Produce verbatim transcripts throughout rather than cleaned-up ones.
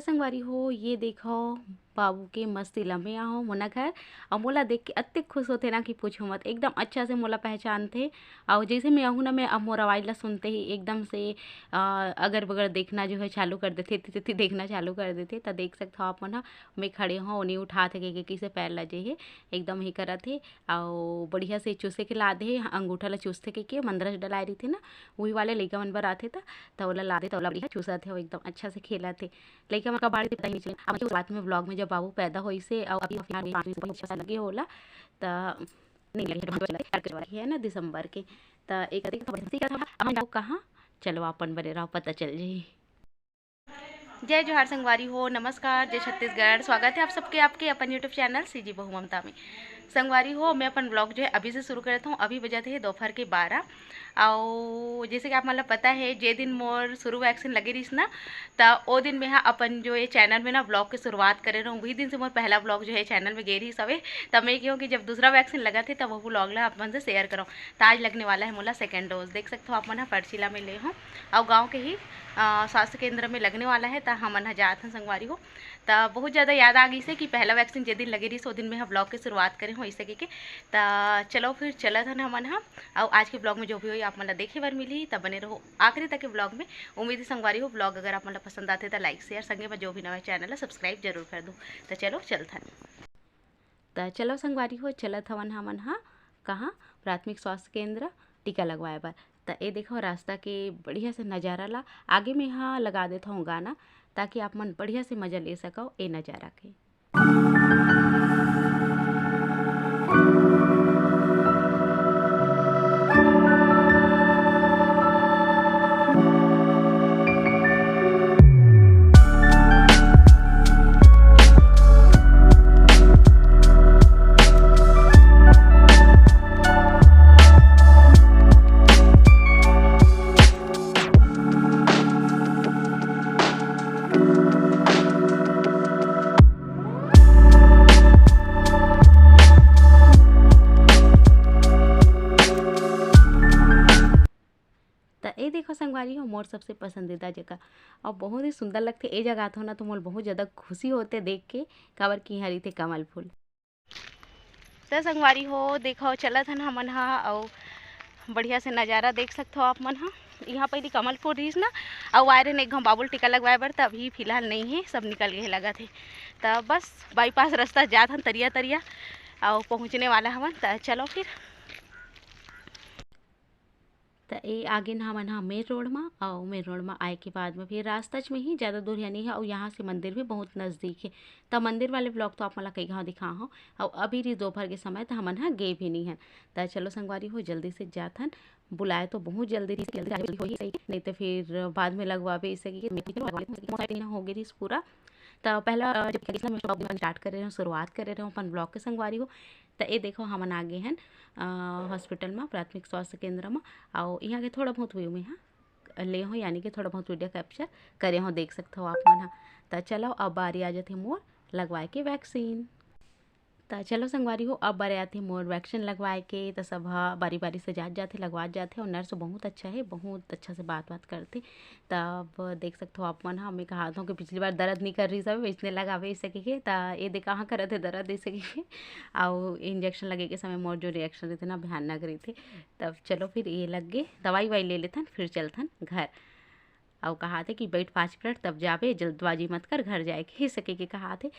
संगवारी हो, ये देखो बाबू के मस्ती ला। मैं आहूँ मोना घर, अउ मोला देख के अतेक खुश होथे ना कि पूछो मत। एकदम अच्छा से मोला पहचानथे, अउ जैसे मैं आहूँ ना, मैं अब मोर आवाज ला सुनते ही एकदम से, अ, अगर बगर देखना जो है चालू कर देथे, एती तेती देखना चालू कर देथे। त देख सकत हो आप मन ह, मैं खड़े हों, ओनी उठात हे के, के किसे पैर ला जे हे, एकदम ही करत हे, अउ बढ़िया से चूसे के लाद हे, अंगूठा ला चूसथे के, के मंदरस डलाए रहिथे ना, उही वाले लइका मन बर आथे त, त ओला लादे, त ओला बढ़िया चूसत हे, अउ एकदम अच्छा से खेलत हे। लइका मन का बाढ़ के पता ही नहीं चले। अब के बात में vlog में जब बाबू पैदा होइस हे, अउ अभी फिलहाल में पाँचवीं सुबह अच्छा लगे होला, त नहीं लगे, तो चला करके वाला है ना दिसंबर के, त एक अधिक तो बस्ती का था, हम जाओ कहाँ, चलो अपन बने रहो, पता चल जाई। जय जोहार संगवारी हो, नमस्कार, जय छत्तीसगढ़। स्वागत है आप सबके आपके अपन YouTube चैनल सीजी बहू ममता में। संगवारी हो, मैं अपन vlog जो है अभी से शुरू करत हूँ। अभी बजत हे दोपहर के बारह। अउ जैसे कि आप मन ला पता है, जे दिन मोर शुरू वैक्सीन लगे रहिस ना, त ओ दिन मैं ह अपन जो ये चैनल में ना vlog के शुरुआत करे रहूँ। वही दिन से मोर पहला vlog जो है चैनल में गे रहिस हवे। त मैं कहूँ कि जब दूसरा वैक्सीन लगत हे, तब वो vlog ला आप मन से शेयर करौं। त आज लगने वाला है मोला सेकंड डोज। देख सकत हो आप मन ह, पर्ची ला मैं ले हूँ, अउ गाँव के ही, अ, स्वास्थ्य केंद्र में लगने वाला है, त हमन ह जात हन संगवारी हो। त बहुत ज़्यादा याद आ गई से कि पहला वैक्सीन जे दिन लगे रहिस, ओ दिन मैं ह vlog के शुरुआत करे हूँ, ऐसे कहिके। त चलो फिर चलत हन हमन ह, अउ आज के vlog में जो भी होई आप मन ला देखे बर मिलही, त बने रहो आखिरी तक के vlog में। उम्मीद है संगवारी हो, vlog अगर आप मन ला पसंद आथे त like, share, संगे में जो भी नवा चैनल है subscribe जरूर कर दो। त चलो चलत हन। त चलो संगवारी हो, चलत हवन हमन ह कहाँ, प्राथमिक स्वास्थ्य केंद्र टीका लगवाए बर। त ए देखो रास्ता के बढ़िया से नज़ारा ला, आगे में ह लगा देत हूँ गाना, ताकि आप मन बढ़िया से मज़ा ले सको ए नज़ारा के। त ए देखो संगवारी हो, मोर सबसे पसंदीदा जगह, अउ बहुत ही सुंदर लगथे। ए जगह आथों ना, तो मोला बहुत ज़्यादा खुशी होथे देख के, काबर कि इहाँ रहिथे कमल फूल। त संगवारी हो, देखो, चलत हन हमन ह, अउ बढ़िया से नज़ारा देख सकथो आप मन ह। इहाँ पहिली कमल फूल रहिस ना, अउ आए रहेन एक घांव बाबू ल टीका लगवाए बर, त अभी फिलहाल नइ हे, सब निकल गे हे लगत हे। त बस बाईपास रास्ता जात हन तरिया तरिया, अउ पहुँचने वाला हवन। त चलो फिर। त ए आगे न हमन ह मेन रोड म, अउ मेन रोड म आए के बाद म फिर रास्ता च में ही, ज़्यादा दूरिहा नइ हे, अउ यहाँ से मंदिर भी बहुत नज़दीक हे। त मंदिर वाले vlog तो आप मन ला कई घांव दिखा हूँ, अउ अभी रहिस दोपहर के समय, त हमन ह गे भी नइ हन। त चलो संगवारी हो, जल्दी से जात हन, बुलाए तो बहुत जल्दी रहिस, जल्दी, जल्दी होही सही, नहीं तो फिर बाद में लगवाबे इसे कि मैं भी लगवा लेती हूँ, मोर side में हो गे रहिस पूरा। त पहला, अ, जब कितना मैं vlog बनाना start करे रहूँ, शुरुआत करे रहूँ अपन vlog के संगवारी हो, त ए देखो हमन आ गे हन, अ, hospital म, प्राथमिक स्वास्थ्य केंद्र म, अउ इहाँ के थोड़ा बहुत view में ह ले हो, यानी कि थोड़ा बहुत video capture करे हो, देख सकथो आप मन ह। त चलो अब बारी आ जाथे मोर लगवाए के वैक्सीन। त चलो संगवारी हो, अब बारी आथे मोर वैक्सीन लगवाए के। त सब ह बारी-बारी से जात जाथे, लगवात जाथे, अउ नर्स बहुत अच्छा हे, बहुत अच्छा से बात-वात करथे। त अब देख सकथो आप मन ह, मैं कहात हूँ कि पिछली बार दर्द नइ कर रहिस हवे, वइसने लगावे अइसे कहिके, त ए दे कहाँ करत हे दर्द अइसे कहिके, अउ इंजेक्शन लगे के समय मोर जो रिएक्शन रहिथे ना, भयानक रहिथे। तब चलो फिर ए लग गे, दवाई-वाई ले लेथन, फिर चलथन घर। अउ कहाथे कि "बइठ पाँच मिनट, तब जाबे, जल्दबाजी मत कर, घर जाए के हे" सके के कहाथे।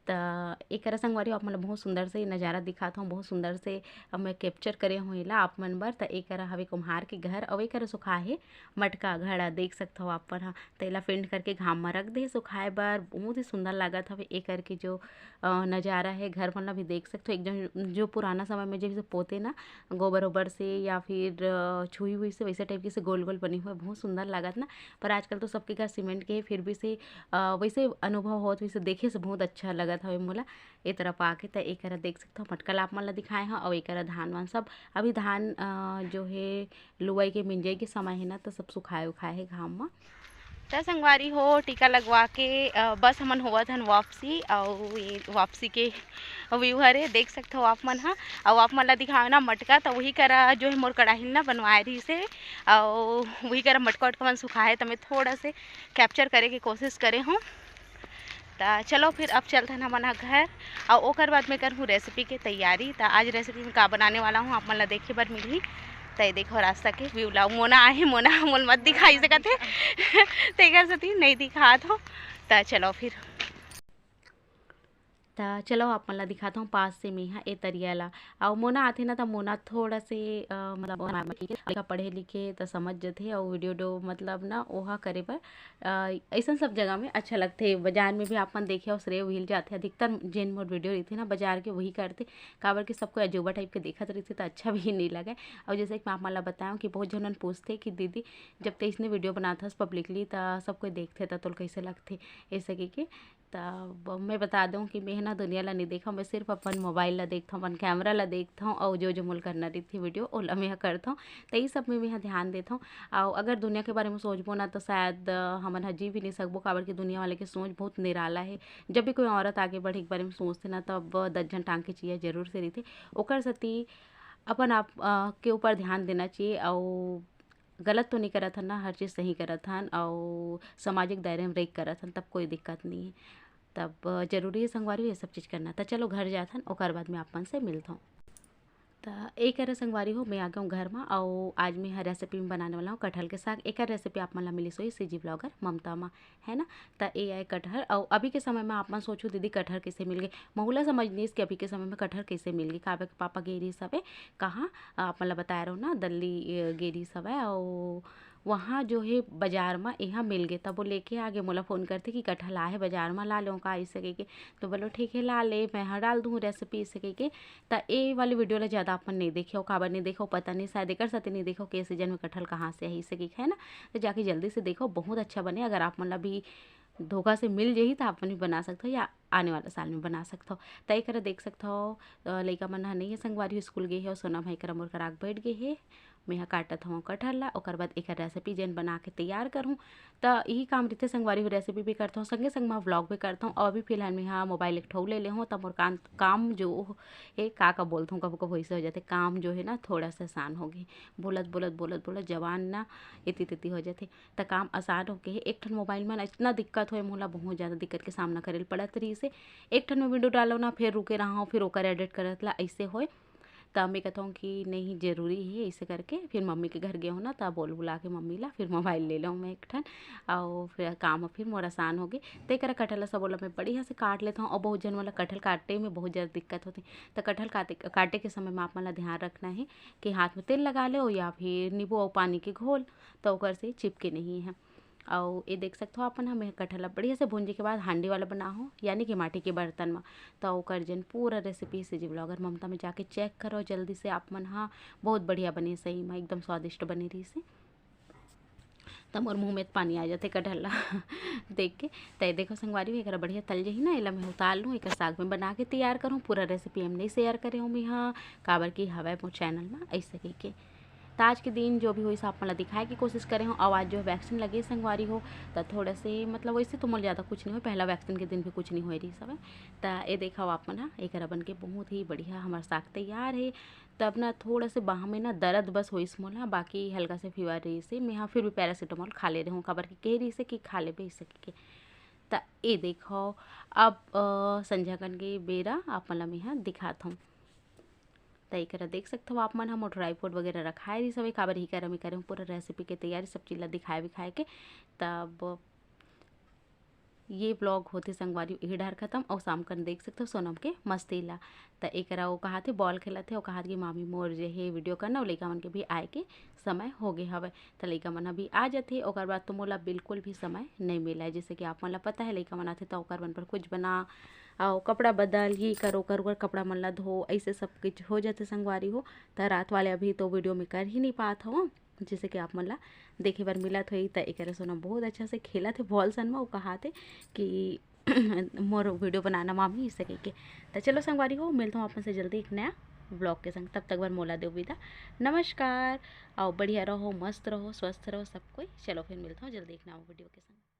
त एकरा संगवारी हो, आप मन ल बहुत सुंदर से नजारा दिखात हूँ, बहुत सुंदर से अब मैं कैप्चर करे हूँ एला आप मन बर। त एकरा हवे कुम्हार के घर, अउ एकरा सुखा हे मटका घड़ा, देख सकत हव आप मन ह। त एला पेंट करके घाम म रख दे सुखाए बर, बहुत ही सुंदर लागत हवे एकर के जो अ, नजारा हे। घर मन ला भी देख सकथो, एक जन जो पुराना समय में जैसे पोते ना गोबर ओबर से या फिर, अ, छुई हुई से, वैसे टाइप के से गोल गोल बने हुए, बहुत सुंदर लागत ना। पर आजकल तो सबके घर सीमेंट के हे, फिर भी से, अ, वैसे अनुभव होत, वैसे देखे से बहुत अच्छा लगत हवे मोला। ए तरफ आके त एकरा देख सकथो, मटका ला आप मन ला दिखाए हव, अउ एकरा धान वान सब, अभी धान, अ, जो हे लुवई के मिंजई के समय हे ना, त सब सुखाए उखाए हे घाम म। त संगवारी हो, टीका लगवा के, अ, बस हमन होवत हन वापसी, अउ ये वापसी के view हरे, देख सकथव आप मन ह। अउ आप मन ला दिखावे ना मटका, त वही करा जो हे मोर कड़ाही ना बनवाए रहिस हे, अउ वही करा मटका उटका मन सुखाए, त मैं थोड़ा से कैप्चर करे के कोशिश करे हूँ। त चलो फिर अब चलथन हमन ह घर, अउ ओकर बाद में करहूँ रेसिपी के तैयारी। त आज रेसिपी में का बनाने वाला हूँ, आप मन ला देखे बर मिलही। त ये देखो रास्ता के व्यू ला, मोना आहे, मोना मोल मत दिखाई सकत हे तेकर सेती नहीं दिखात हो। त चलो फिर, त चलो आप मन ला दिखात हूँ पास से मैं ह ए तरिया ला। अउ मोना आथे ना, त मोना थोड़ा से, अ, मतलब, पढ़े लिखे त समझ जथे, अउ वीडियो डो मतलब ना ओहा करे बर, अ, अइसन सब जगह में अच्छा लगथे। बाजार में भी आप मन देखे हो, श्रेय उहिल जाथे। अधिकतर जेन मोर वीडियो रहिथे ना बाजार के, वही करथे, काबर कि सब कोई अजूबा टाइप के देखत रहिथे, त अच्छा भी नहीं लगे। अउ जैसे कि मैं आप मन ला बताऊँ कि बहुत झन मन पूछथे कि दीदी, जब ते इसने वीडियो बनात हस पब्लिकली, त सब कोई देखथे, त तोल कैसे लगथे, ऐसे के, के। त मैं बता दूँ कि मैं ना दुनिया ला नहीं देखा, मैं सिर्फ अपन मोबाइल ला देखथौं, अपन कैमरा ला देखथौं, अउ जो जो मोल करना रहिथे वीडियो, ओला मैं ह करथौं। त ई सब में मैं ह ध्यान देथौं। अउ अगर दुनिया के बारे में सोचबो ना, त शायद, अ, हमन ह जी भी नहीं सकबो, काबर कि दुनिया वाले के सोच बहुत निराला हे। जब भी कोई औरत आगे बढ़े के बारे में सोचथे ना, तब दस झन टांग के चिया जरूर से रहिथे। ओकर सेती अपन आप, अ, के ऊपर ध्यान देना चाहिए, अउ गलत तो नहीं करत हन ना, हर चीज़ सही करत हन, अउ सामाजिक दायरे में रहिके करत हन, तब कोई दिक्कत नहीं है। तब, अ, जरूरी है संगवारी हो ये सब चीज़ करना। त चलो घर जाथन, ओकर बाद में आप मन से मिलथौं। त ए करे संगवारी हो, मैं आ गया हूँ घर में, अउ आज मैं हर रेसिपी में बनाने वाला हूँ कटहल के साग। एकर रेसिपी आप मन ला मिलिस होही सीजी ब्लॉगर ममता मा, है ना। त ए आए कटहल, अउ अभी के समय में आप मन सोचो, "दीदी, कटहल कैसे मिल गए?" महू ला समझ नहीं कि अभी के समय में कटहल कैसे मिल गए। काबर के पापा गे रहिस हवे कहाँ, आप मन ला बताए रहो ना, दिल्ली, अ, गे रहिस हवे, अउ वहाँ जो है बाजार में यहाँ मिल गए, तब वो लेके आ गए। मोला फ़ोन करथे कि, "कटहल आहे बाजार में, ला लेओ का?" ऐसे कह के। तो बोलो, "ठीक है, ला ले, मैं हाँ डाल दूँ रेसिपी," ऐसे कह के। त ए वाली वीडियो ला ज़्यादा आप मन नहीं देखे हो, काबर नहीं देखे हो पता नहीं, शायद एकर सेती नहीं देखे हो कि ए सीजन में कटहल कहाँ से आही, ऐसे कह के, है ना। तो जाके जल्दी से देखो, बहुत अच्छा बने। अगर आप मन ला भी धोखा से मिल जाही, त आप मन भी बना सकते हो या आने वाला साल में बना सकत हव। त एकरा देख सकत हव, अ, लइका मन ह नइ हे संगवारी हो, स्कूल गे हे अउ सोनम ह एकरा मोर करा के बइठ गे हे। मेंहा काटत हवं कटहल ला, ओकर बाद एकर रेसिपी जेन बना के तैयार करहूँ। त इही काम रहिथे संगवारी हो, रेसिपी भी करत हवं, संगे संग म व्लॉग भी करत हवं। अउ अभी फिलहाल मेंहा मोबाइल एक ठो ले ले हवं, त मोर काम, काम जो हे, का का बोलत हवं, कभू कभू अइसे हो जाथे, काम जो हे ना थोड़ा सा आसान हो गे। बोलत बोलत बोलत बोलत जबान ना एती तेती हो जाथे। त काम आसान होके हे। एक ठन मोबाइल म ना इतना दिक्कत होए, मोला बहुत ज़्यादा दिक्कत के सामना करे ल पड़त रहिस हे। एक ठन में वीडियो डालो ना, फिर रुके रहो, फिर ओकर एडिट करत ला अइसे होए। त मैं कहत हूँ कि नहीं, जरूरी हे, अइसे करके फिर मम्मी के घर गे हूँ ना, त बोल बुला के मम्मी ला फिर मोबाइल ले लूँ मैं एक ठन, अउ फिर काम ह फिर मोर आसान होगे। त एकरा कटहल ला सबो ला मैं बढ़िया से काट लेत हूँ। अउ बहुत झन वाला कटहल काटे में बहुत ज़्यादा दिक्कत होथे, त कटहल काटे, काटे के समय में आप मन ला ध्यान रखना हे कि हाथ में तेल लगा लेव या फिर नींबू अउ पानी के घोल, त ओकर से चिपके नहीं हे। अउ ये देख सकत हो अपन, हम कटहल ला बढ़िया से भूंजे के बाद हांडी वाला बनाहूँ, यानी कि माटी के बर्तन म। त ओकर जेन पूरा रेसिपी सीजी ब्लॉगर ममता में जाके चेक करो जल्दी से आप मन हा, बहुत बढ़िया बने, सही में एकदम स्वादिष्ट बने रहिस हे। त मोर मुँह में त पानी आ जाथे कटहल ला देख के। त ये देखो संगवारी हो, एकरा बढ़िया तल जही ना, एला मैं उतार लूँ, एकर साग में बना के तैयार करूँ। पूरा रेसिपी हम नहीं शेयर करे हूँ मैं हा, काबर कि हवय मोर चैनल में अइसे कहिके। त आज के दिन जो भी होइस आप मन ला दिखाए के कोशिश करे हूँ। अउ आज जो वैक्सीन लगे संगवारी हो, त थोड़ा से मतलब वैसे तो मोला ज़्यादा कुछ नहीं होए, पहला वैक्सीन के दिन भी कुछ नहीं होए रहिस हवय। त ये देखव आप मन हा, एकरा बन के बहुत ही बढ़िया हमर साग तैयार हे। तब ना थोड़ा से बाह में ना दर्द बस होइस मोला, बाकी हल्का से फीवर रहिस हे। मेंहा फिर भी पैरासिटामोल खा ले रहे हूँ, काबर कि कहे रहिस हे कि खा लेबे अइसे कहिके। त ये देखव अब, अ, संझा कन के बेरा आप मन ला मेंहा दिखात हूँ। त एकरा देख सकत हव आप मन ह, मोर ड्राई फ्रूट वगैरह रखाए रहिस हवे, काबर इही करा में करे हूँ पूरा रेसिपी के तैयारी, सब चीज ला दिखाए विखाए के। तब ये व्लॉग होथे संगवारी इही डहर खतम। अउ शाम कन देख सकत हव सोनम के मस्ती ला। त एकरा वो कहाथे बॉल खेलत हे, वो कहाथे कि मामी मोर जे हे वीडियो करना, अउ लइका मन के भी आए के समय हो गे हवय। त लइका मन अभी आ जाथे, ओकर बाद तो मोला बिल्कुल भी समय नइ मिलय। जैसे कि आप मन ला पता हे, लइका मन आथे त ओकर मन पर कुछ बना, अउ कपड़ा बदल, ये कर, ओकर, ओकर कपड़ा मन ला धो, अइसे सब कुछ हो जाथे संगवारी हो। त रात वाले अभी तो वीडियो में कर ही नहीं पात हवं, जैसे कि आप मन ला देखे बर मिलत होही। त एकरे सोनम बहुत अच्छा से खेलत हे बॉल सन म, वो कहाथे कि मोर वीडियो बनाना मामी, अइसे कहिके। त चलो संगवारी हो, मिलत हूँ आप मन से जल्दी एक नया व्लॉग के संग। तब तक बर मोला देव विदा, नमस्कार। अउ बढ़िया रहो, मस्त रहो, स्वस्थ रहो सब कोई। चलो फिर मिलत हूँ जल्दी एक नया वीडियो के संग।